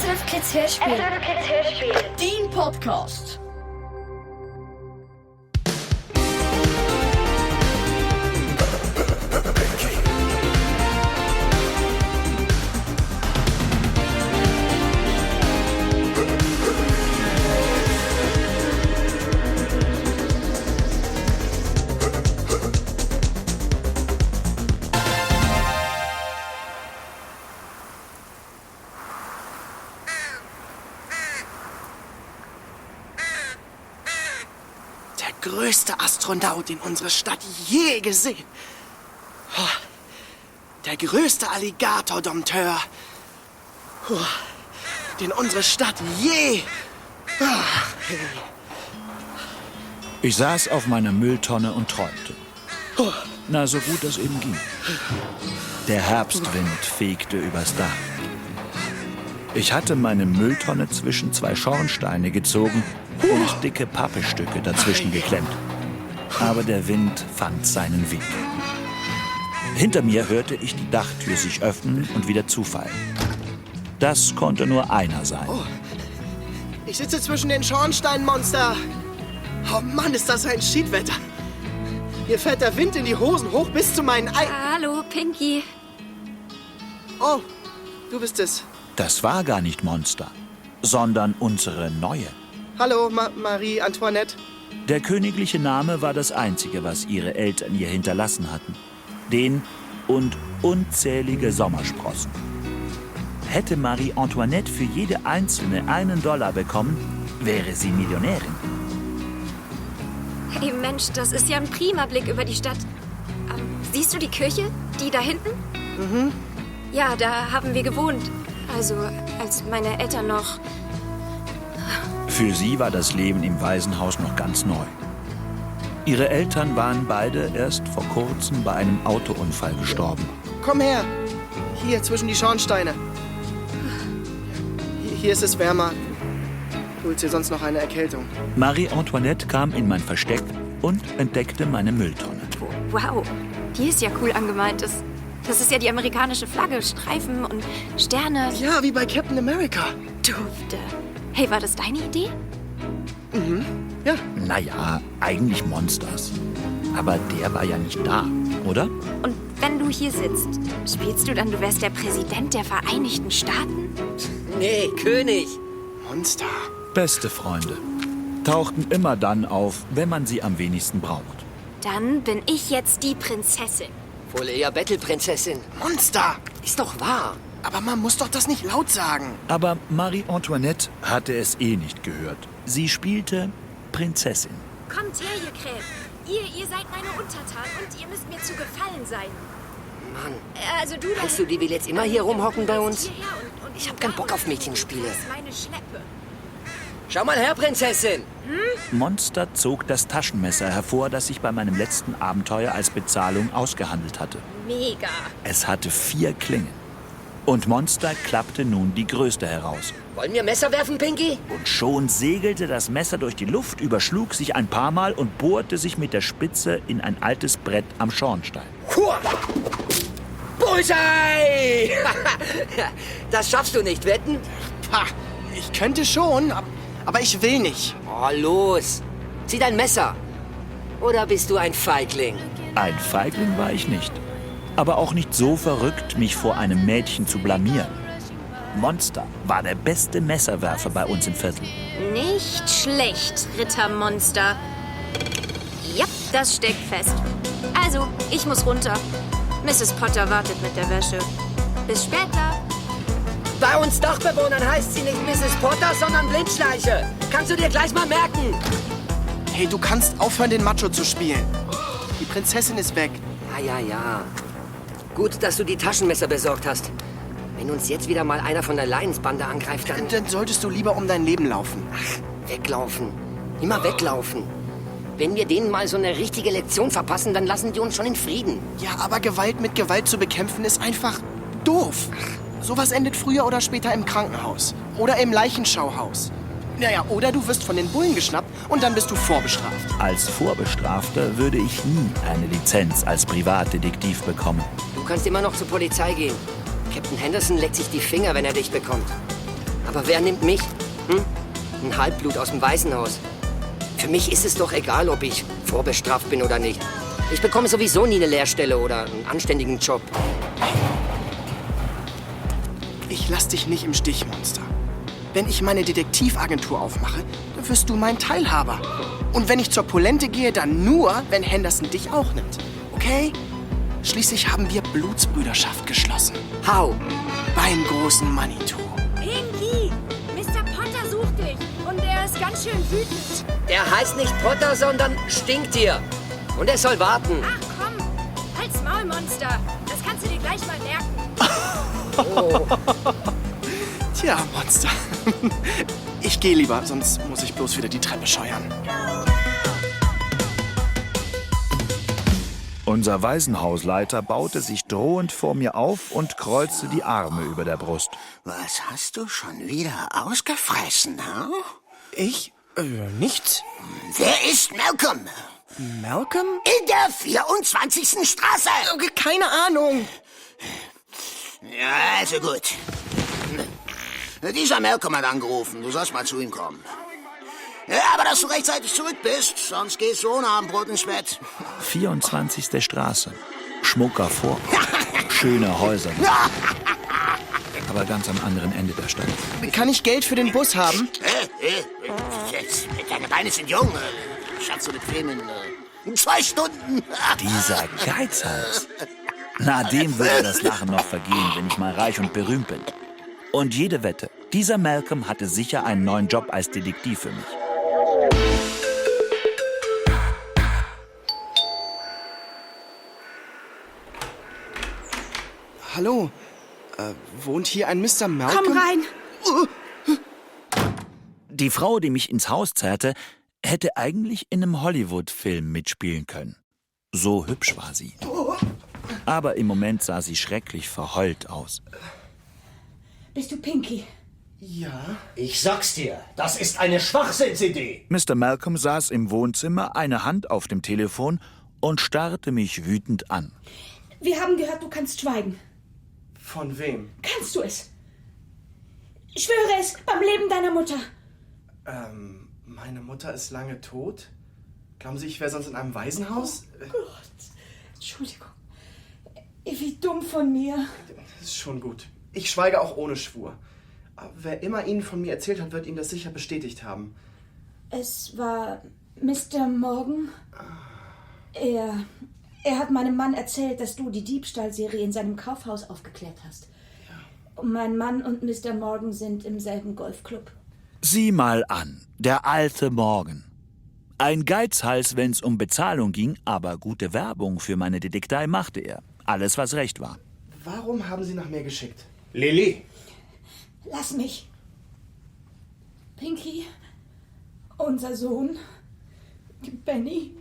SRF Kids Hörspiel. SRF Kids Hörspiel. Dein Podcast. Der größte Astronaut, den unsere Stadt je gesehen. Oh, der größte Alligator-Dompteur, den unsere Stadt je... Ich saß auf meiner Mülltonne und träumte. Na, so gut es eben ging. Der Herbstwind fegte übers Dach. Ich hatte meine Mülltonne zwischen zwei Schornsteine gezogen und dicke Pappestücke dazwischen geklemmt. Aber der Wind fand seinen Weg. Hinter mir hörte ich die Dachtür sich öffnen und wieder zufallen. Das konnte nur einer sein. Oh, ich sitze zwischen den Schornsteinen, Monster. Oh Mann, ist das ein Schiedwetter. Hier fällt der Wind in die Hosen hoch bis zu meinen Ei... Hallo, Pinky. Oh, du bist es. Das war gar nicht Monster, sondern unsere neue. Hallo, Marie Antoinette. Der königliche Name war das Einzige, was ihre Eltern ihr hinterlassen hatten. Den und unzählige Sommersprossen. Hätte Marie Antoinette für jede einzelne $1 bekommen, wäre sie Millionärin. Hey Mensch, das ist ja ein prima Blick über die Stadt. Siehst du die Kirche? Die da hinten? Mhm. Ja, da haben wir gewohnt. Also, als meine Eltern noch... Für sie war das Leben im Waisenhaus noch ganz neu. Ihre Eltern waren beide erst vor kurzem bei einem Autounfall gestorben. Komm her. Hier, zwischen die Schornsteine. Hier ist es wärmer. Du holst dir sonst noch eine Erkältung. Marie Antoinette kam in mein Versteck und entdeckte meine Mülltonne. Wow, die ist ja cool angemalt. Das ist ja die amerikanische Flagge. Streifen und Sterne. Ja, wie bei Captain America. Dufte. Hey, war das deine Idee? Mhm, ja. Naja, eigentlich Monsters. Aber der war ja nicht da, oder? Und wenn du hier sitzt, spielst du dann, du wärst der Präsident der Vereinigten Staaten? Nee, König. Monster. Beste Freunde. Tauchten immer dann auf, wenn man sie am wenigsten braucht. Dann bin ich jetzt die Prinzessin. Wohl eher Bettelprinzessin. Monster. Ist doch wahr. Aber man muss doch das nicht laut sagen. Aber Marie Antoinette hatte es eh nicht gehört. Sie spielte Prinzessin. Kommt her, ihr Krähen. Ihr seid meine Untertanen und ihr müsst mir zu gefallen sein. Mann. Also du da Weißt du, die will jetzt immer hier rumhocken bei uns? hierher und Ich hab keinen Bock auf Mädchenspiele. Das ist meine Schleppe. Schau mal her, Prinzessin. Monster zog das Taschenmesser hervor, das ich bei meinem letzten Abenteuer als Bezahlung ausgehandelt hatte. Mega. Es hatte 4 Klingen. Und Monster klappte nun die größte heraus. Wollen wir Messer werfen, Pinky? Und schon segelte das Messer durch die Luft, überschlug sich ein paar Mal und bohrte sich mit der Spitze in ein altes Brett am Schornstein. Hua! Bullseye! Das schaffst du nicht, wetten? Ha, ich könnte schon, aber ich will nicht. Oh, los. Zieh dein Messer. Oder bist du ein Feigling? Ein Feigling war ich nicht. Aber auch nicht so verrückt, mich vor einem Mädchen zu blamieren. Monster war der beste Messerwerfer bei uns im Viertel. Nicht schlecht, Rittermonster. Ja, das steckt fest. Also, ich muss runter. Mrs. Potter wartet mit der Wäsche. Bis später. Bei uns Dachbewohnern heißt sie nicht Mrs. Potter, sondern Blindschleiche. Kannst du dir gleich mal merken. Hey, du kannst aufhören, den Macho zu spielen. Die Prinzessin ist weg. Ja. Gut, dass du die Taschenmesser besorgt hast. Wenn uns jetzt wieder mal einer von der Lions-Bande angreift, dann... Dann solltest du lieber um dein Leben laufen. Weglaufen. Immer weglaufen. Wenn wir denen mal so eine richtige Lektion verpassen, dann lassen die uns schon in Frieden. Ja, aber Gewalt mit Gewalt zu bekämpfen ist einfach doof. Sowas endet früher oder später im Krankenhaus. Oder im Leichenschauhaus. Naja, oder du wirst von den Bullen geschnappt und dann bist du vorbestraft. Als Vorbestrafter würde ich nie eine Lizenz als Privatdetektiv bekommen. Du kannst immer noch zur Polizei gehen. Captain Henderson leckt sich die Finger, wenn er dich bekommt. Aber wer nimmt mich? Ein Halbblut aus dem Waisenhaus. Für mich ist es doch egal, ob ich vorbestraft bin oder nicht. Ich bekomme sowieso nie eine Lehrstelle oder einen anständigen Job. Ich lass dich nicht im Stich, Monster. Wenn ich meine Detektivagentur aufmache, dann wirst du mein Teilhaber. Und wenn ich zur Polente gehe, dann nur, wenn Henderson dich auch nimmt. Okay? Schließlich haben wir Blutsbrüderschaft geschlossen. Hau! Beim großen Manitou. Pinky, Mr. Potter sucht dich. Und er ist ganz schön wütend. Er heißt nicht Potter, sondern Stinktier. Und er soll warten. Ach komm, halt's Maul, Monster. Das kannst du dir gleich mal merken. Tja, Monster. Ich gehe lieber, sonst muss ich bloß wieder die Treppe scheuern. Unser Waisenhausleiter baute sich drohend vor mir auf und kreuzte die Arme über der Brust. Was hast du schon wieder ausgefressen, ha? Ich? Nichts. Wer ist Malcolm? Malcolm? In der 24. Straße. Keine Ahnung. Ja, also gut. Dieser Malcolm hat angerufen. Du sollst mal zu ihm kommen. Ja, aber dass du rechtzeitig zurück bist, sonst gehst du ohne Abendbrot ins Bett. 24. Straße. Schmucker Vor. Schöne Häuser. Aber ganz am anderen Ende der Stadt. Kann ich Geld für den Bus haben? Jetzt, deine Beine sind jung. Schaffst du bequem in 2 Stunden. Dieser Geizhals. Na, dem würde das Lachen noch vergehen, wenn ich mal reich und berühmt bin. Und jede Wette, dieser Malcolm hatte sicher einen neuen Job als Detektiv für mich. Hallo, wohnt hier ein Mr. Malcolm? Komm rein. Die Frau, die mich ins Haus zerrte, hätte eigentlich in einem Hollywood-Film mitspielen können. So hübsch war sie. Aber im Moment sah sie schrecklich verheult aus. Bist du Pinky? Ja. Ich sag's dir, das ist eine Schwachsinnsidee. Mr. Malcolm saß im Wohnzimmer, eine Hand auf dem Telefon und starrte mich wütend an. Wir haben gehört, du kannst schweigen. Von wem? Kannst du es? Ich schwöre es, beim Leben deiner Mutter. Meine Mutter ist lange tot? Glauben Sie, ich wäre sonst in einem Waisenhaus? Gott, Entschuldigung. Wie dumm von mir. Das ist schon gut. Ich schweige auch ohne Schwur. Aber wer immer Ihnen von mir erzählt hat, wird Ihnen das sicher bestätigt haben. Es war Mr. Morgan. Er hat meinem Mann erzählt, dass du die Diebstahlserie in seinem Kaufhaus aufgeklärt hast. Ja. Und mein Mann und Mr. Morgan sind im selben Golfclub. Sieh mal an, der alte Morgan. Ein Geizhals, wenn's um Bezahlung ging, aber gute Werbung für meine Detektei machte er. Alles, was recht war. Warum haben Sie nach mir geschickt? Lilly, Lass mich. Pinky, unser Sohn, Benny,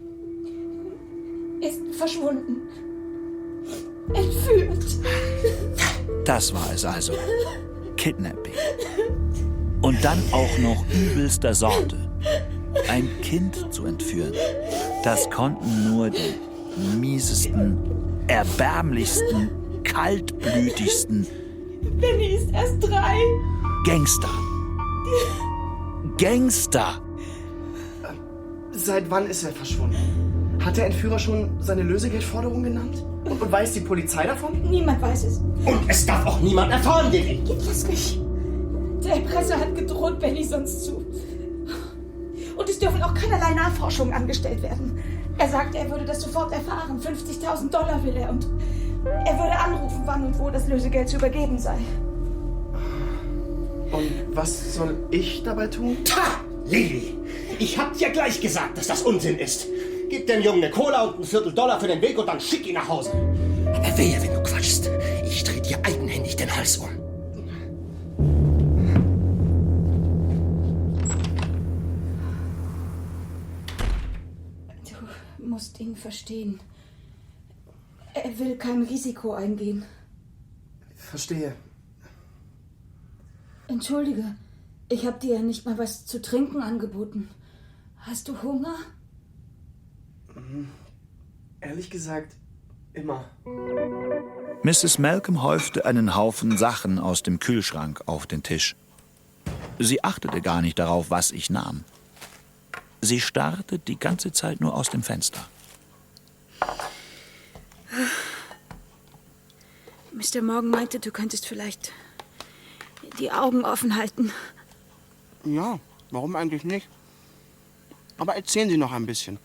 ist verschwunden. Entführt. Das war es also. Kidnapping. Und dann auch noch übelster Sorte. Ein Kind zu entführen, das konnten nur die miesesten, erbärmlichsten, kaltblütigsten Benny ist erst 3. Gangster. Gangster! Seit wann ist er verschwunden? Hat der Entführer schon seine Lösegeldforderung genannt? Und weiß die Polizei davon? Niemand weiß es. und es darf auch niemand erfahren, Lilly. Lass mich. Der Erpresser hat gedroht, Benny sonst zu. Und es dürfen auch keinerlei Nachforschungen angestellt werden. Er sagte, er würde das sofort erfahren. $50.000 will er. Und er würde anrufen, wann und wo das Lösegeld zu übergeben sei. Und was soll ich dabei tun? Ha! Lilly, ich hab dir gleich gesagt, dass das Unsinn ist. Gib dem Jungen eine Cola und $1/4 für den Weg und dann schick ihn nach Hause. Aber wehe, wenn du quatschst. Ich dreh dir eigenhändig den Hals um. Du musst ihn verstehen. Er will kein Risiko eingehen. Verstehe. Entschuldige, ich habe dir nicht mal was zu trinken angeboten. Hast du Hunger? Ehrlich gesagt, immer. Mrs. Malcolm häufte einen Haufen Sachen aus dem Kühlschrank auf den Tisch. Sie achtete gar nicht darauf, was ich nahm. Sie starrte die ganze Zeit nur aus dem Fenster. Mr. Morgan meinte, du könntest vielleicht die Augen offen halten. Ja, warum eigentlich nicht? Aber erzählen Sie noch ein bisschen.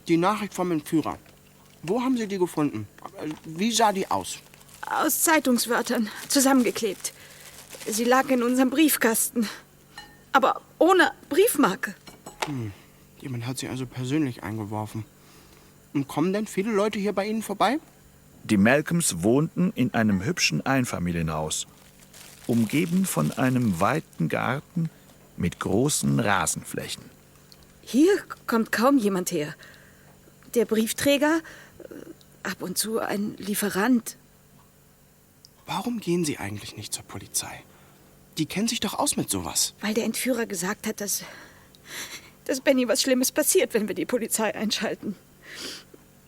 Die Nachricht vom Entführer. Wo haben Sie die gefunden? Wie sah die aus? Aus Zeitungswörtern, zusammengeklebt. Sie lag in unserem Briefkasten. Aber ohne Briefmarke. Jemand hat sie also persönlich eingeworfen. Und kommen denn viele Leute hier bei Ihnen vorbei? Die Malcolms wohnten in einem hübschen Einfamilienhaus, umgeben von einem weiten Garten mit großen Rasenflächen. Hier kommt kaum jemand her. Der Briefträger, ab und zu ein Lieferant. Warum gehen Sie eigentlich nicht zur Polizei? Die kennen sich doch aus mit sowas. Weil der Entführer gesagt hat, dass Benny was Schlimmes passiert, wenn wir die Polizei einschalten.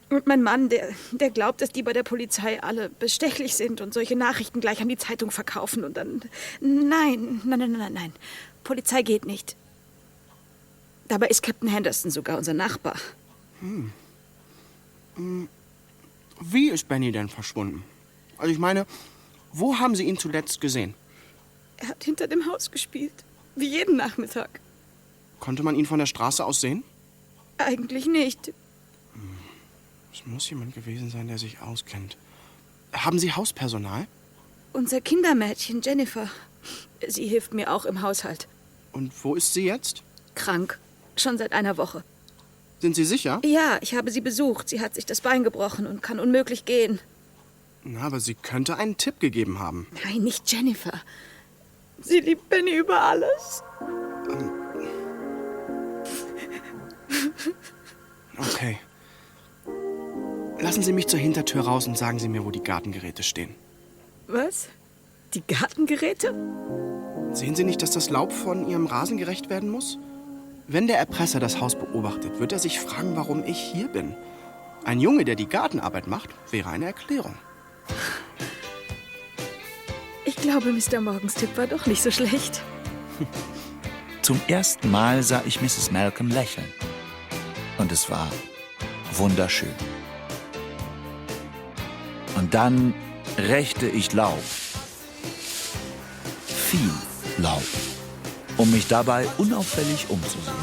Und mein Mann, der glaubt, dass die bei der Polizei alle bestechlich sind und solche Nachrichten gleich an die Zeitung verkaufen und dann... Nein. Polizei geht nicht. Dabei ist Captain Henderson sogar unser Nachbar. Wie ist Benny denn verschwunden? Also ich meine, wo haben Sie ihn zuletzt gesehen? Er hat hinter dem Haus gespielt. Wie jeden Nachmittag. Konnte man ihn von der Straße aus sehen? Eigentlich nicht. Es muss jemand gewesen sein, der sich auskennt. Haben Sie Hauspersonal? Unser Kindermädchen Jennifer. Sie hilft mir auch im Haushalt. Und wo ist sie jetzt? Krank. Schon seit einer Woche. Sind Sie sicher? Ja, ich habe sie besucht. Sie hat sich das Bein gebrochen und kann unmöglich gehen. Na, aber sie könnte einen Tipp gegeben haben. Nein, nicht Jennifer. Sie liebt Benny über alles. Okay. Lassen Sie mich zur Hintertür raus und sagen Sie mir, wo die Gartengeräte stehen. Was? Die Gartengeräte? Sehen Sie nicht, dass das Laub von Ihrem Rasen gerecht werden muss? Wenn der Erpresser das Haus beobachtet, wird er sich fragen, warum ich hier bin. Ein Junge, der die Gartenarbeit macht, wäre eine Erklärung. Ich glaube, Mr. Morgans Tipp war doch nicht so schlecht. Zum ersten Mal sah ich Mrs. Malcolm lächeln. Und es war wunderschön. Und dann rächte ich Laub. Viel Laub. Um mich dabei unauffällig umzusehen.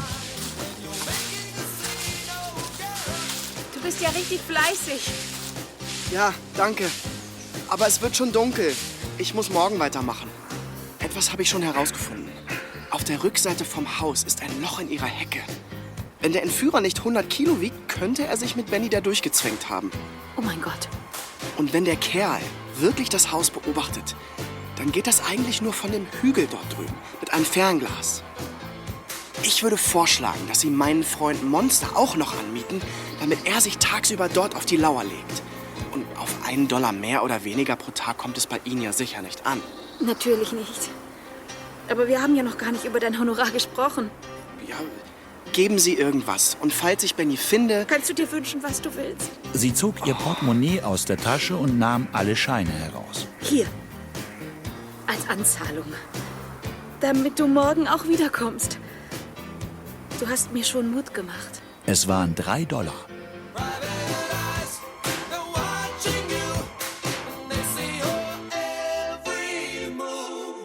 Du bist ja richtig fleißig. Ja, danke. Aber es wird schon dunkel. Ich muss morgen weitermachen. Etwas habe ich schon herausgefunden. Auf der Rückseite vom Haus ist ein Loch in ihrer Hecke. Wenn der Entführer nicht 100 Kilo wiegt, könnte er sich mit Benny da durchgezwängt haben. Oh mein Gott. Und wenn der Kerl wirklich das Haus beobachtet, dann geht das eigentlich nur von dem Hügel dort drüben, mit einem Fernglas. Ich würde vorschlagen, dass Sie meinen Freund Monster auch noch anmieten, damit er sich tagsüber dort auf die Lauer legt. Und auf $1 mehr oder weniger pro Tag kommt es bei Ihnen ja sicher nicht an. Natürlich nicht. Aber wir haben ja noch gar nicht über dein Honorar gesprochen. Ja, geben Sie irgendwas. Und falls ich Benny finde... Kannst du dir wünschen, was du willst? Sie zog ihr Portemonnaie aus der Tasche und nahm alle Scheine heraus. Hier. Als Anzahlung. Damit du morgen auch wiederkommst. Du hast mir schon Mut gemacht. Es waren $3.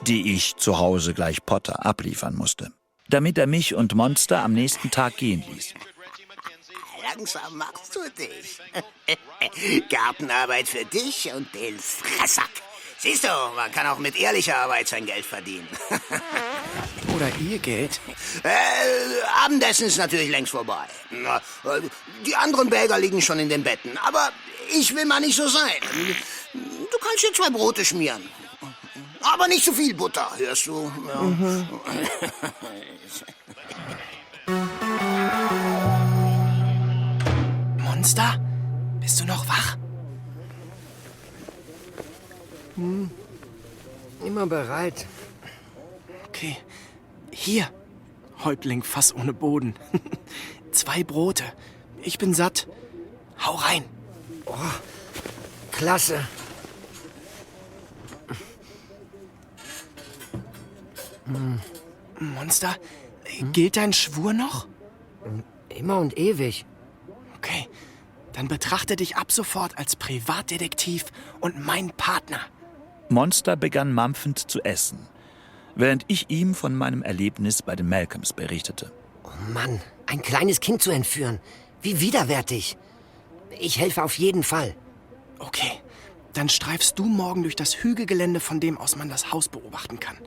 Die ich zu Hause gleich Potter abliefern musste, damit er mich und Monster am nächsten Tag gehen ließ. Langsam machst du dich. Gartenarbeit für dich und den Fressack. Siehst du, man kann auch mit ehrlicher Arbeit sein Geld verdienen. Oder Ihr Geld? Abendessen ist natürlich längst vorbei. Die anderen Bäger liegen schon in den Betten. Aber ich will mal nicht so sein. Du kannst dir 2 Brote schmieren. Aber nicht zu viel Butter, hörst du? Ja. Monster? Bist du noch wach? Immer bereit. Okay. Hier. Häuptling Fass ohne Boden. 2 Brote. Ich bin satt. Hau rein. Klasse. Monster, gilt dein Schwur noch? Immer und ewig. Okay, dann betrachte dich ab sofort als Privatdetektiv und mein Partner. Monster begann mampfend zu essen, während ich ihm von meinem Erlebnis bei den Malcolms berichtete. Oh Mann, ein kleines Kind zu entführen. Wie widerwärtig. Ich helfe auf jeden Fall. Okay, dann streifst du morgen durch das Hügelgelände, von dem aus man das Haus beobachten kann.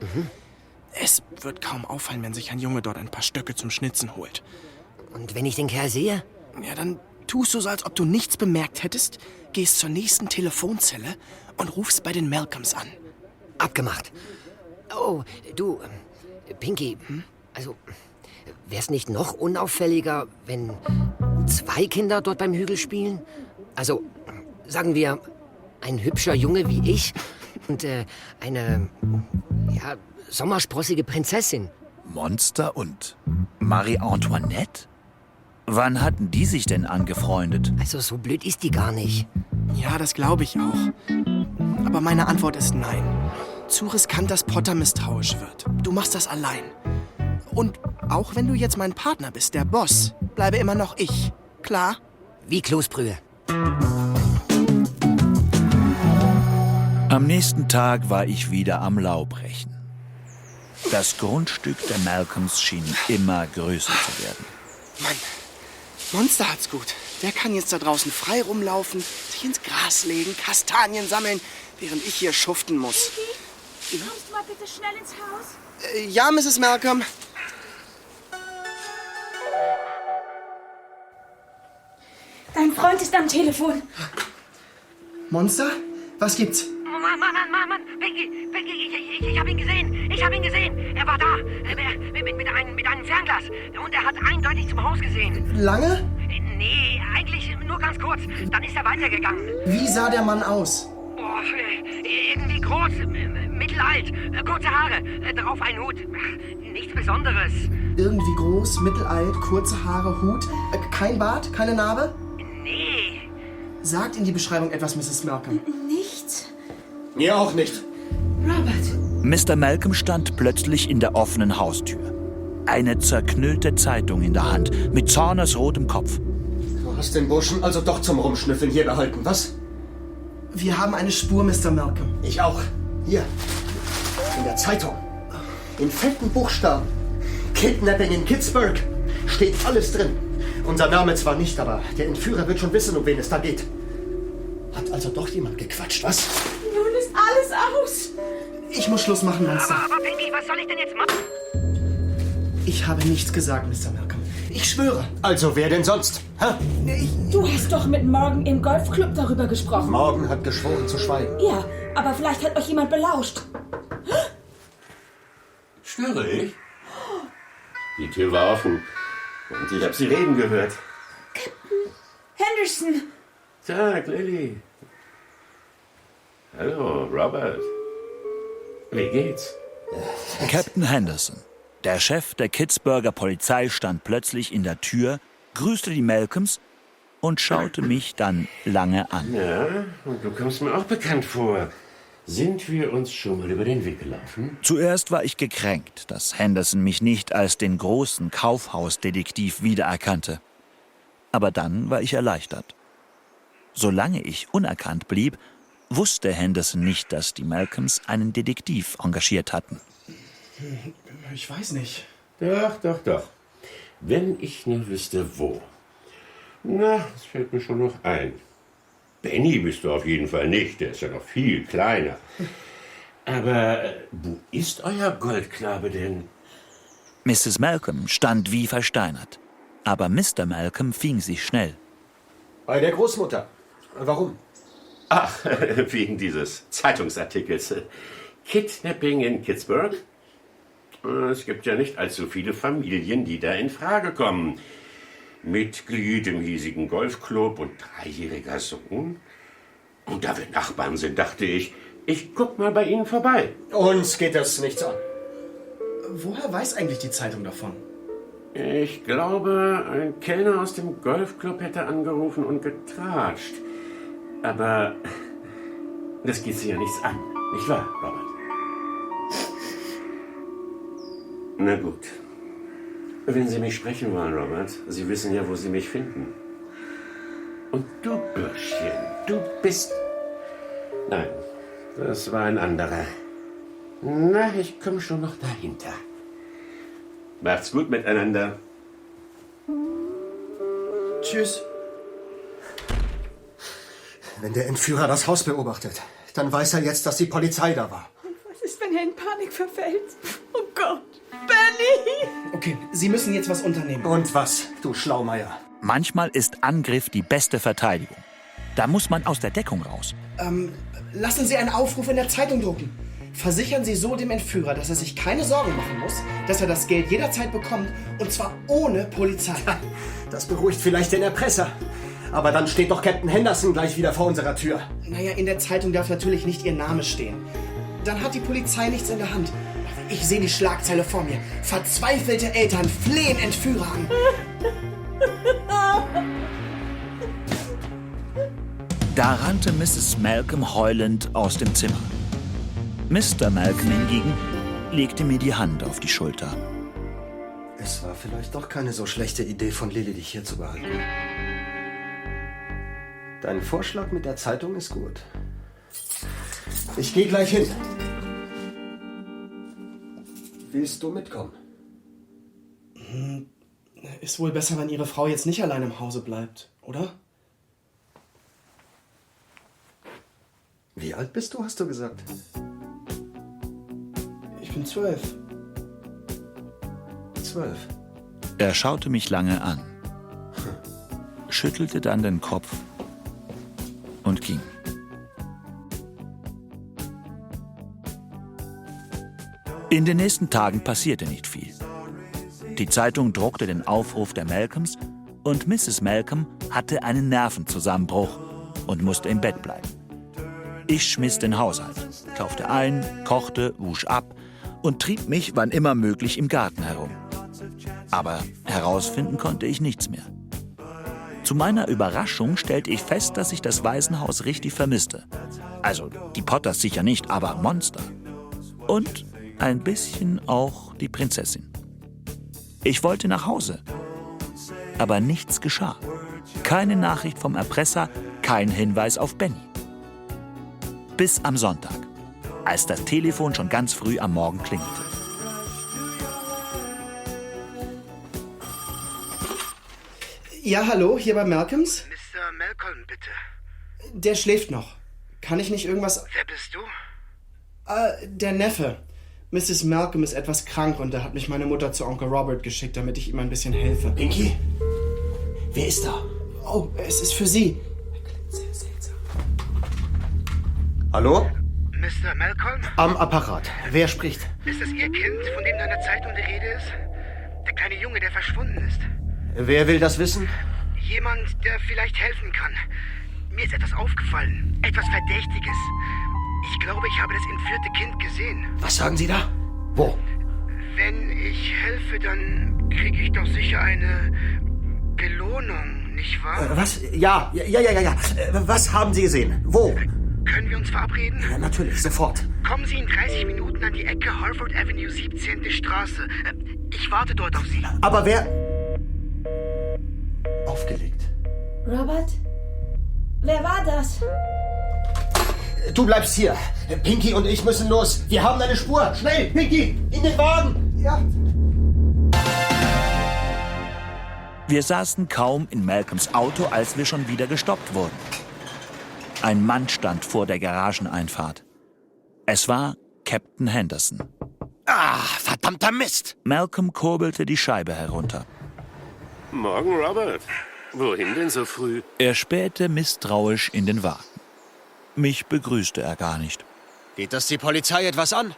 Es wird kaum auffallen, wenn sich ein Junge dort ein paar Stöcke zum Schnitzen holt. Und wenn ich den Kerl sehe? Ja, dann tust du so, als ob du nichts bemerkt hättest, gehst zur nächsten Telefonzelle und rufst bei den Malcolms an. Abgemacht. Oh, du, Pinky, also, wär's nicht noch unauffälliger, wenn 2 Kinder dort beim Hügel spielen? Also, sagen wir, ein hübscher Junge wie ich und eine, ja, sommersprossige Prinzessin. Monster und Marie Antoinette? Wann hatten die sich denn angefreundet? Also, so blöd ist die gar nicht. Ja, das glaube ich auch. Aber meine Antwort ist nein. Zu riskant, dass Potter misstrauisch wird. Du machst das allein. Und auch wenn du jetzt mein Partner bist, der Boss, bleibe immer noch ich. Klar? Wie Kloßbrühe. Am nächsten Tag war ich wieder am Laubrechen. Das Grundstück der Malcolms schien immer größer zu werden. Mann, Monster hat's gut. Der kann jetzt da draußen frei rumlaufen, sich ins Gras legen, Kastanien sammeln, während ich hier schuften muss. Kommst du mal bitte schnell ins Haus? Ja, Mrs. Malcolm. Dein Freund ist am Telefon. Monster? Was gibt's? Mann, Pinky, ich hab ihn gesehen. Er war da, mit einem Fernglas. Und er hat eindeutig zum Haus gesehen. Lange? Nee, eigentlich nur ganz kurz. Dann ist er weitergegangen. Wie sah der Mann aus? Boah, irgendwie groß, mittelalt, kurze Haare, darauf ein Hut. Nichts Besonderes. Irgendwie groß, mittelalt, kurze Haare, Hut. Kein Bart, keine Narbe? Nee. Sagt in die Beschreibung etwas, Mrs. Malcolm. Nichts. Mir auch nicht. Robert. Mr. Malcolm stand plötzlich in der offenen Haustür. Eine zerknüllte Zeitung in der Hand, mit zornesrotem Kopf. Du hast den Burschen also doch zum Rumschnüffeln hier behalten, was? Wir haben eine Spur, Mr. Malcolm. Ich auch. Hier. In der Zeitung. In fetten Buchstaben. Kidnapping in Pittsburgh. Steht alles drin. Unser Name zwar nicht, aber der Entführer wird schon wissen, um wen es da geht. Hat also doch jemand gequatscht, was? Nun ist alles aus. Ich muss Schluss machen, Monster. Aber Pinky, was soll ich denn jetzt machen? Ich habe nichts gesagt, Mr. Malcolm. Ich schwöre. Also wer denn sonst? Ha? Du hast doch mit Morgan im Golfclub darüber gesprochen. Morgan hat geschworen zu schweigen. Ja, aber vielleicht hat euch jemand belauscht. Störe ich? Die Tür war offen und ich habe sie reden gehört. Henderson. Tag, Lily. Hallo, Robert. Wie geht's? Captain Henderson, der Chef der Pittsburgher Polizei, stand plötzlich in der Tür, grüßte die Malcolms und schaute mich dann lange an. Ja, und du kommst mir auch bekannt vor. Sind wir uns schon mal über den Weg gelaufen? Zuerst war ich gekränkt, dass Henderson mich nicht als den großen Kaufhausdetektiv wiedererkannte. Aber dann war ich erleichtert. Solange ich unerkannt blieb, wusste Henderson nicht, dass die Malcolms einen Detektiv engagiert hatten. Ich weiß nicht. Doch. Wenn ich nur wüsste, wo. Na, das fällt mir schon noch ein. Benny bist du auf jeden Fall nicht, der ist ja noch viel kleiner. Aber wo ist euer Goldknabe denn? Mrs. Malcolm stand wie versteinert. Aber Mr. Malcolm fing sich schnell. Bei der Großmutter. Warum? Ach, wegen dieses Zeitungsartikels. Kidnapping in Pittsburgh? Es gibt ja nicht allzu viele Familien, die da in Frage kommen. Mitglied im hiesigen Golfclub und 3-jähriger Sohn. Und da wir Nachbarn sind, dachte ich guck mal bei Ihnen vorbei. Uns geht das nichts an. Woher weiß eigentlich die Zeitung davon? Ich glaube, ein Kellner aus dem Golfclub hätte angerufen und getratscht. Aber das geht Sie ja nichts an, nicht wahr, Robert? Na gut. Wenn Sie mich sprechen wollen, Robert, Sie wissen ja, wo Sie mich finden. Und du, Bürschchen, du bist... Nein, das war ein anderer. Na, ich komme schon noch dahinter. Macht's gut miteinander. Tschüss. Wenn der Entführer das Haus beobachtet, dann weiß er jetzt, dass die Polizei da war. Was ist, wenn er in Panik verfällt? Oh Gott, Benny! Okay, Sie müssen jetzt was unternehmen. Und was, du Schlaumeier? Manchmal ist Angriff die beste Verteidigung. Da muss man aus der Deckung raus. Lassen Sie einen Aufruf in der Zeitung drucken. Versichern Sie so dem Entführer, dass er sich keine Sorgen machen muss, dass er das Geld jederzeit bekommt, und zwar ohne Polizei. Das beruhigt vielleicht den Erpresser. Aber dann steht doch Captain Henderson gleich wieder vor unserer Tür. Naja, in der Zeitung darf natürlich nicht Ihr Name stehen. Dann hat die Polizei nichts in der Hand. Ich sehe die Schlagzeile vor mir. Verzweifelte Eltern flehen Entführer an. Da rannte Mrs. Malcolm heulend aus dem Zimmer. Mr. Malcolm hingegen legte mir die Hand auf die Schulter. Es war vielleicht doch keine so schlechte Idee von Lily, dich hier zu behalten. Dein Vorschlag mit der Zeitung ist gut. Ich gehe gleich hin. Willst du mitkommen? Ist wohl besser, wenn Ihre Frau jetzt nicht allein im Hause bleibt, oder? Wie alt bist du, hast du gesagt? Ich bin 12. 12. Er schaute mich lange an, schüttelte dann den Kopf und ging. In den nächsten Tagen passierte nicht viel. Die Zeitung druckte den Aufruf der Malcolms und Mrs. Malcolm hatte einen Nervenzusammenbruch und musste im Bett bleiben. Ich schmiss den Haushalt, kaufte ein, kochte, wusch ab und trieb mich, wann immer möglich, im Garten herum. Aber herausfinden konnte ich nichts mehr. Zu meiner Überraschung stellte ich fest, dass ich das Waisenhaus richtig vermisste. Also die Potters sicher nicht, aber Monster. Und ein bisschen auch die Prinzessin. Ich wollte nach Hause, aber nichts geschah. Keine Nachricht vom Erpresser, kein Hinweis auf Benny. Bis am Sonntag, als das Telefon schon ganz früh am Morgen klingelte. Ja, hallo, hier bei Malcolms? Mr. Malcolm, bitte. Der schläft noch. Kann ich nicht irgendwas... Wer bist du? Der Neffe. Mrs. Malcolm ist etwas krank und da hat mich meine Mutter zu Onkel Robert geschickt, damit ich ihm ein bisschen helfe. Pinky? Wer ist da? Oh, es ist für Sie. Hallo? Mr. Malcolm? Am Apparat. Wer spricht? Ist das Ihr Kind, von dem da in der Zeitung die Rede ist? Der kleine Junge, der verschwunden ist. Wer will das wissen? Jemand, der vielleicht helfen kann. Mir ist etwas aufgefallen. Etwas Verdächtiges. Ich glaube, ich habe das entführte Kind gesehen. Was sagen Sie da? Wo? Wenn ich helfe, dann kriege ich doch sicher eine Belohnung, nicht wahr? Was? Ja. Was haben Sie gesehen? Wo? Können wir uns verabreden? Ja, natürlich, sofort. Kommen Sie in 30 Minuten an die Ecke Harford Avenue 17. Straße. Ich warte dort auf Sie. Aber wer... Aufgelegt. Robert? Wer war das? Du bleibst hier. Pinky und ich müssen los. Wir haben eine Spur. Schnell, Pinky, in den Wagen. Ja. Wir saßen kaum in Malcolms Auto, als wir schon wieder gestoppt wurden. Ein Mann stand vor der Garageneinfahrt. Es war Captain Henderson. Ah, verdammter Mist! Malcolm kurbelte die Scheibe herunter. Morgen, Robert. Wohin denn so früh? Er spähte misstrauisch in den Wagen. Mich begrüßte er gar nicht. Geht das die Polizei etwas an?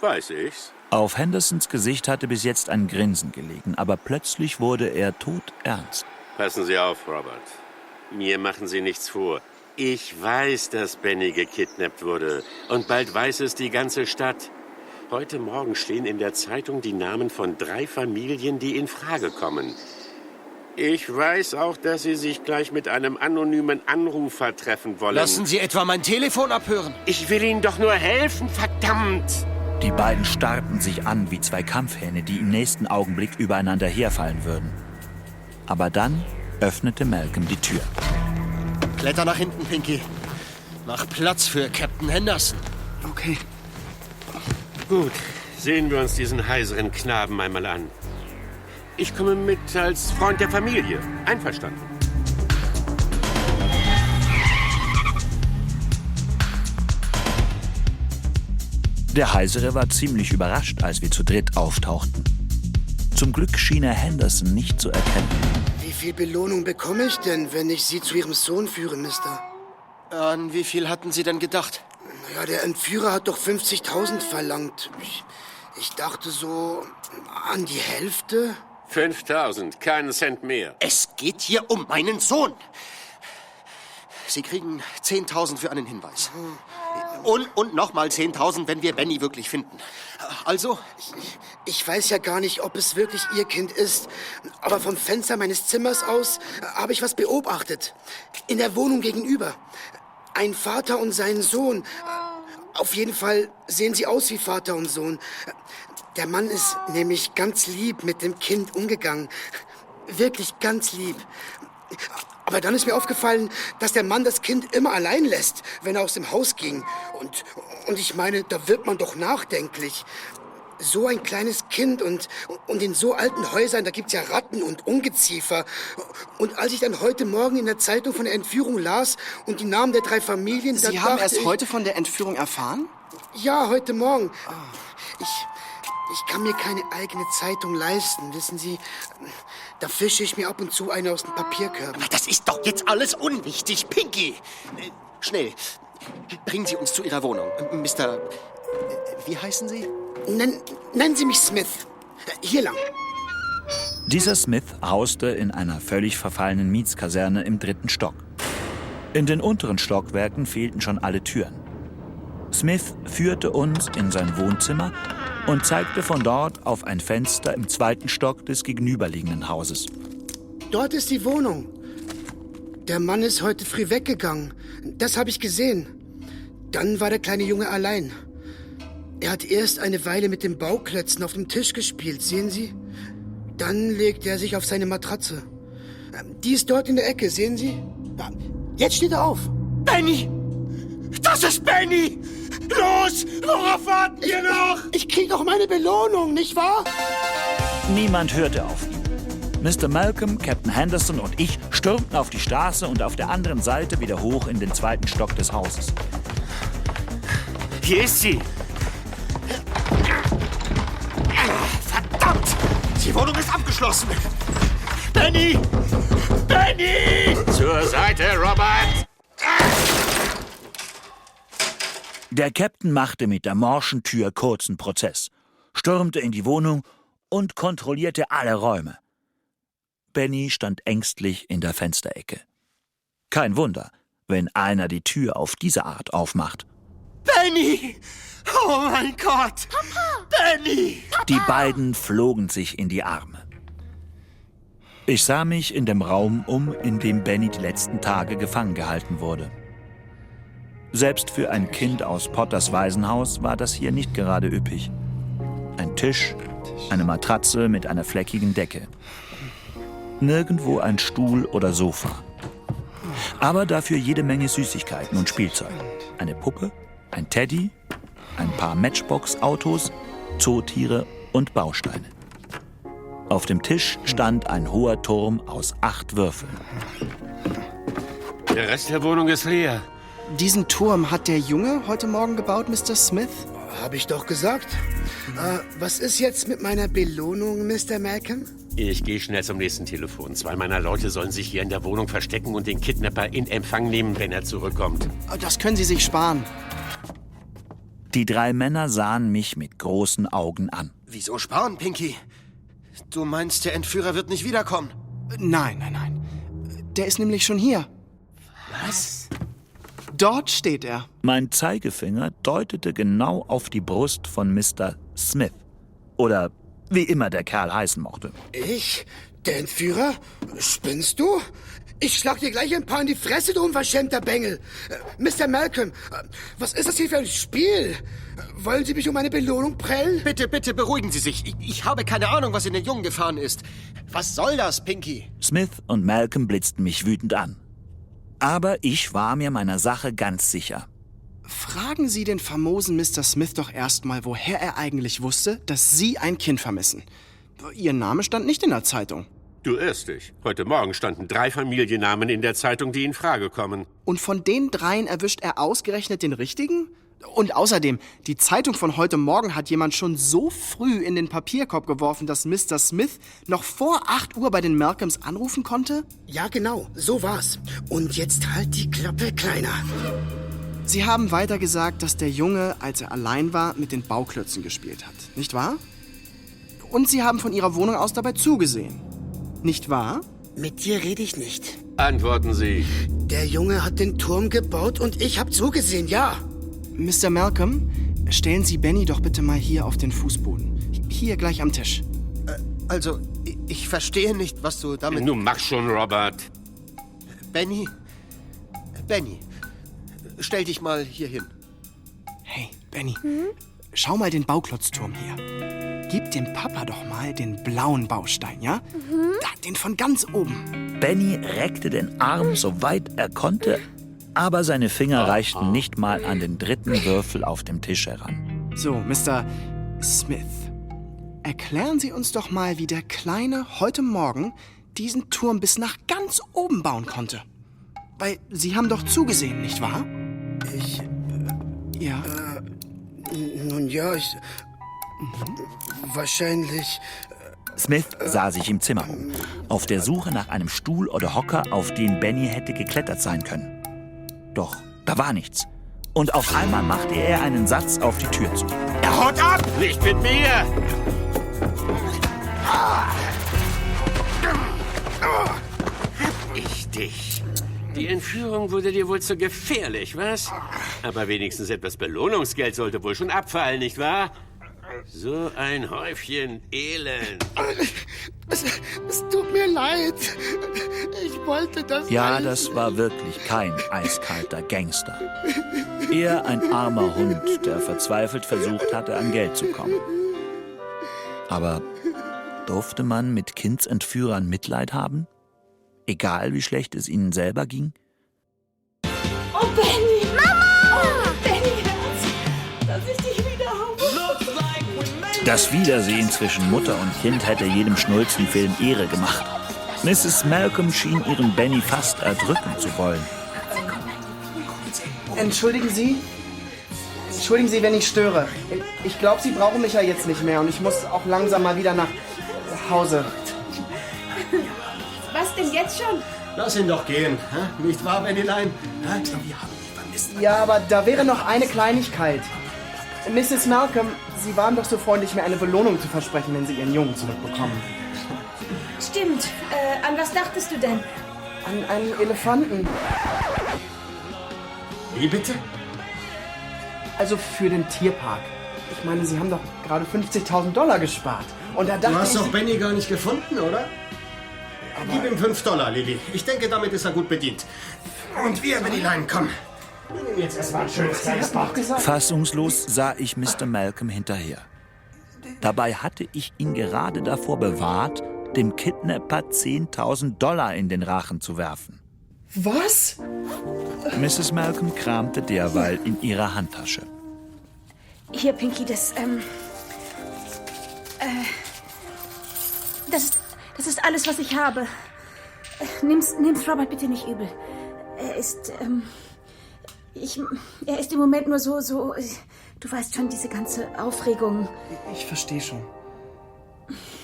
Weiß ich's. Auf Hendersons Gesicht hatte bis jetzt ein Grinsen gelegen, aber plötzlich wurde er todernst. Passen Sie auf, Robert. Mir machen Sie nichts vor. Ich weiß, dass Benny gekidnappt wurde. Und bald weiß es die ganze Stadt. Heute Morgen stehen in der Zeitung die Namen von 3 Familien, die in Frage kommen. Ich weiß auch, dass Sie sich gleich mit einem anonymen Anrufer treffen wollen. Lassen Sie etwa mein Telefon abhören? Ich will Ihnen doch nur helfen, verdammt! Die beiden starrten sich an wie zwei Kampfhähne, die im nächsten Augenblick übereinander herfallen würden. Aber dann öffnete Malcolm die Tür. Kletter nach hinten, Pinky. Mach Platz für Captain Henderson. Okay. Gut, sehen wir uns diesen heiseren Knaben einmal an. Ich komme mit als Freund der Familie. Einverstanden? Der Heisere war ziemlich überrascht, als wir zu dritt auftauchten. Zum Glück schien er Henderson nicht zu erkennen. Wie viel Belohnung bekomme ich denn, wenn ich Sie zu Ihrem Sohn führe, Mister? An wie viel hatten Sie denn gedacht? Naja, der Entführer hat doch 50.000 verlangt. Ich dachte so an die Hälfte. 5.000, keinen Cent mehr. Es geht hier um meinen Sohn. Sie kriegen 10.000 für einen Hinweis. Und nochmal 10.000, wenn wir Benny wirklich finden. Also? Ich weiß ja gar nicht, ob es wirklich Ihr Kind ist. Aber vom Fenster meines Zimmers aus habe ich was beobachtet. In der Wohnung gegenüber. Ein Vater und sein Sohn. Auf jeden Fall sehen sie aus wie Vater und Sohn. Der Mann ist nämlich ganz lieb mit dem Kind umgegangen. Wirklich ganz lieb. Aber dann ist mir aufgefallen, dass der Mann das Kind immer allein lässt, wenn er aus dem Haus ging. Und ich meine, da wird man doch nachdenklich. So ein kleines Kind und in so alten Häusern, da gibt's ja Ratten und Ungeziefer. Und als ich dann heute Morgen in der Zeitung von der Entführung las und die Namen der 3 Familien... Sie haben erst heute von der Entführung erfahren? Ja, heute Morgen. Ich kann mir keine eigene Zeitung leisten, wissen Sie. Da fische ich mir ab und zu eine aus den Papierkörben. Aber das ist doch jetzt alles unwichtig, Pinky. Schnell, bringen Sie uns zu Ihrer Wohnung. Mr. Wie heißen Sie? Nennen Sie mich Smith. Hier lang. Dieser Smith hauste in einer völlig verfallenen Mietskaserne im 3. Stock. In den unteren Stockwerken fehlten schon alle Türen. Smith führte uns in sein Wohnzimmer und zeigte von dort auf ein Fenster im 2. Stock des gegenüberliegenden Hauses. Dort ist die Wohnung. Der Mann ist heute früh weggegangen. Das habe ich gesehen. Dann war der kleine Junge allein. Er hat erst eine Weile mit den Bauklötzen auf dem Tisch gespielt, sehen Sie? Dann legte er sich auf seine Matratze. Die ist dort in der Ecke, sehen Sie? Jetzt steht er auf. Benny! Das ist Benny! Los! Worauf warten wir noch? Ich krieg doch meine Belohnung, nicht wahr? Niemand hörte auf ihn. Mr. Malcolm, Captain Henderson und ich stürmten auf die Straße und auf der anderen Seite wieder hoch in den 2. Stock des Hauses. Hier ist sie. Verdammt! Die Wohnung ist abgeschlossen. Benny! Benny! Zur Seite, Robert! Der Captain machte mit der morschen Tür kurzen Prozess, stürmte in die Wohnung und kontrollierte alle Räume. Benny stand ängstlich in der Fensterecke. Kein Wunder, wenn einer die Tür auf diese Art aufmacht. Benny! Oh mein Gott! Papa! Benny! Papa! Die beiden flogen sich in die Arme. Ich sah mich in dem Raum um, in dem Benny die letzten Tage gefangen gehalten wurde. Selbst für ein Kind aus Potters Waisenhaus war das hier nicht gerade üppig. Ein Tisch, eine Matratze mit einer fleckigen Decke. Nirgendwo ein Stuhl oder Sofa. Aber dafür jede Menge Süßigkeiten und Spielzeug. Eine Puppe, ein Teddy, ein paar Matchbox-Autos, Zootiere und Bausteine. Auf dem Tisch stand ein hoher Turm aus 8 Würfeln. Der Rest der Wohnung ist leer. Diesen Turm hat der Junge heute Morgen gebaut, Mr. Smith? Hab ich doch gesagt. Was ist jetzt mit meiner Belohnung, Mr. Malcolm? Ich gehe schnell zum nächsten Telefon. 2 meiner Leute sollen sich hier in der Wohnung verstecken und den Kidnapper in Empfang nehmen, wenn er zurückkommt. Das können Sie sich sparen. Die 3 Männer sahen mich mit großen Augen an. Wieso sparen, Pinky? Du meinst, der Entführer wird nicht wiederkommen? Nein. Der ist nämlich schon hier. Was? Dort steht er. Mein Zeigefinger deutete genau auf die Brust von Mr. Smith. Oder wie immer der Kerl heißen mochte. Ich? Der Entführer? Spinnst du? Ich schlag dir gleich ein paar in die Fresse, du unverschämter Bengel. Mr. Malcolm, was ist das hier für ein Spiel? Wollen Sie mich um eine Belohnung prellen? Bitte, bitte beruhigen Sie sich. Ich habe keine Ahnung, was in den Jungen gefahren ist. Was soll das, Pinky? Smith und Malcolm blitzten mich wütend an. Aber ich war mir meiner Sache ganz sicher. Fragen Sie den famosen Mr. Smith doch erstmal, woher er eigentlich wusste, dass Sie ein Kind vermissen. Ihr Name stand nicht in der Zeitung. Du irrst dich. Heute Morgen standen 3 Familiennamen in der Zeitung, die in Frage kommen. Und von den 3 erwischt er ausgerechnet den richtigen? Und außerdem, die Zeitung von heute Morgen hat jemand schon so früh in den Papierkorb geworfen, dass Mr. Smith noch vor 8 Uhr bei den Malcolms anrufen konnte? Ja, genau, so war's. Und jetzt halt die Klappe, Kleiner. Sie haben weiter gesagt, dass der Junge, als er allein war, mit den Bauklötzen gespielt hat, nicht wahr? Und Sie haben von Ihrer Wohnung aus dabei zugesehen, nicht wahr? Mit dir rede ich nicht. Antworten Sie. Der Junge hat den Turm gebaut und ich hab zugesehen, ja. Mr. Malcolm, stellen Sie Benny doch bitte mal hier auf den Fußboden. Hier gleich am Tisch. Also, ich verstehe nicht, was du damit... Nun mach schon, Robert. Benny, stell dich mal hier hin. Hey, Benny, schau mal den Bauklotzturm hier. Gib dem Papa doch mal den blauen Baustein, ja? Da, den von ganz oben. Benny reckte den Arm so weit er konnte, aber seine Finger reichten nicht mal an den 3. Würfel auf dem Tisch heran. So, Mr. Smith, erklären Sie uns doch mal, wie der Kleine heute Morgen diesen Turm bis nach ganz oben bauen konnte. Weil Sie haben doch zugesehen, nicht wahr? Ja. Nun ja, wahrscheinlich... Smith sah sich im Zimmer um, auf der Suche nach einem Stuhl oder Hocker, auf den Benny hätte geklettert sein können. Doch da war nichts. Und auf einmal machte er einen Satz auf die Tür zu. Er haut ab! Nicht mit mir! Hab ich dich. Die Entführung wurde dir wohl zu gefährlich, was? Aber wenigstens etwas Belohnungsgeld sollte wohl schon abfallen, nicht wahr? So ein Häufchen Elend. Es tut mir leid. Ich wollte das Ja, nicht. das war wirklich kein eiskalter Gangster. Eher ein armer Hund, der verzweifelt versucht hatte, an Geld zu kommen. Aber durfte man mit Kindsentführern Mitleid haben? Egal, wie schlecht es ihnen selber ging? Oh, Benny! Mama! Oh, Benny, Herz, dass ich dich wieder habe. Das Wiedersehen zwischen Mutter und Kind hätte jedem Schnulzenfilm Ehre gemacht. Mrs. Malcolm schien ihren Benny fast erdrücken zu wollen. Entschuldigen Sie, wenn ich störe. Ich glaube, Sie brauchen mich ja jetzt nicht mehr und ich muss auch langsam mal wieder nach Hause. Was denn jetzt schon? Lass ihn doch gehen, hä? Nicht wahr, Bennylein? Wir haben ihn vermisst. Ja, aber da wäre noch eine Kleinigkeit. Mrs. Malcolm, Sie waren doch so freundlich, mir eine Belohnung zu versprechen, wenn Sie Ihren Jungen zurückbekommen. Stimmt. An was dachtest du denn? An einen Elefanten. Wie bitte? Also für den Tierpark. Ich meine, Sie haben doch gerade $50.000 gespart. Und da dachte Du hast ich... doch Benny gar nicht gefunden, oder? Gib ihm $5, Lilly. Ich denke, damit ist er gut bedient. Und wir, Bennylein, komm. Wir nehmen jetzt erstmal ein schönes kleines Bad. Fassungslos sah ich Mr. Malcolm hinterher. Dabei hatte ich ihn gerade davor bewahrt, dem Kidnapper $10.000 in den Rachen zu werfen. Was? Mrs. Malcolm kramte derweil in ihrer Handtasche. Hier, Pinky, das ist alles, was ich habe. Nimm's Robert bitte nicht übel. Er ist im Moment nur so, du weißt schon, diese ganze Aufregung. Ich verstehe schon.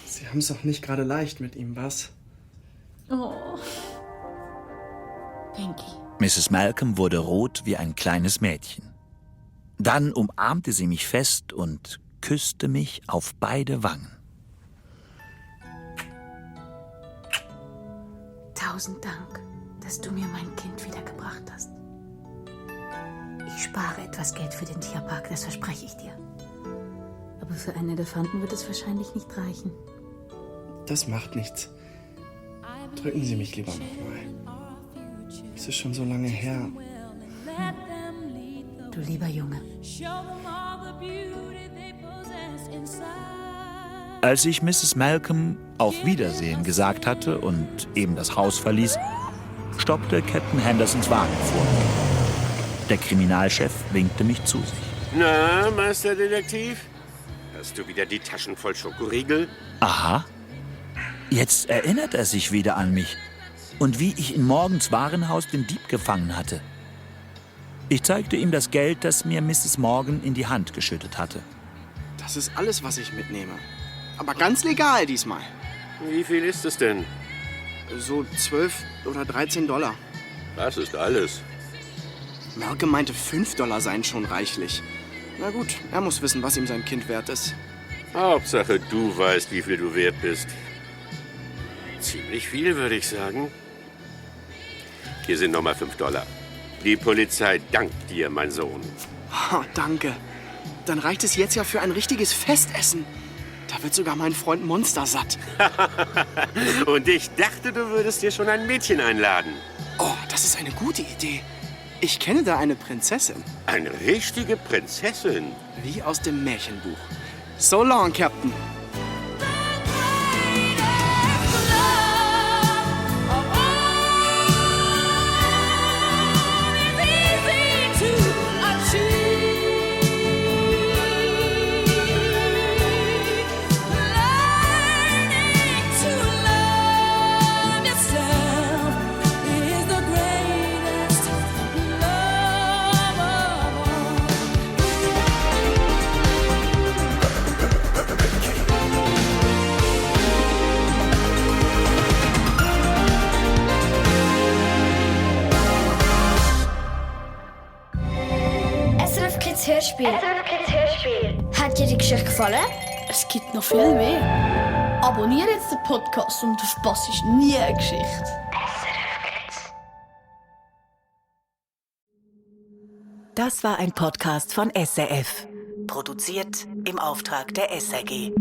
Sie haben es doch nicht gerade leicht mit ihm, was? Oh. Pinky. Mrs. Malcolm wurde rot wie ein kleines Mädchen. Dann umarmte sie mich fest und küsste mich auf beide Wangen. 1000 Dank, dass du mir mein Kind wiedergebracht hast. Ich spare etwas Geld für den Tierpark, das verspreche ich dir. Aber für einen Elefanten wird es wahrscheinlich nicht reichen. Das macht nichts. Drücken Sie mich lieber nochmal. Es ist schon so lange her. Du lieber Junge. Als ich Mrs. Malcolm auf Wiedersehen gesagt hatte und eben das Haus verließ, stoppte Captain Hendersons Wagen vor mir. Der Kriminalchef winkte mich zu sich. Na, Meisterdetektiv? Hast du wieder die Taschen voll Schokoriegel? Aha. Jetzt erinnert er sich wieder an mich. Und wie ich in Morgans Warenhaus den Dieb gefangen hatte. Ich zeigte ihm das Geld, das mir Mrs. Morgan in die Hand geschüttet hatte. Das ist alles, was ich mitnehme. Aber ganz legal diesmal. Wie viel ist es denn? So 12 oder 13 Dollar. Das ist alles. Malcolm meinte, 5 Dollar seien schon reichlich. Na gut, er muss wissen, was ihm sein Kind wert ist. Hauptsache, du weißt, wie viel du wert bist. Ziemlich viel, würde ich sagen. Hier sind nochmal 5 Dollar. Die Polizei dankt dir, mein Sohn. Oh, danke. Dann reicht es jetzt ja für ein richtiges Festessen. Da wird sogar mein Freund Monster satt. Und ich dachte, du würdest dir schon ein Mädchen einladen. Oh, das ist eine gute Idee. Ich kenne da eine Prinzessin. Eine richtige Prinzessin? Wie aus dem Märchenbuch. So long, Captain. Hörspiel. Hat dir die Geschichte gefallen? Es gibt noch viel mehr. Abonniere jetzt den Podcast und du verpasst nie eine Geschichte. Das war ein Podcast von SRF. Produziert im Auftrag der SRG.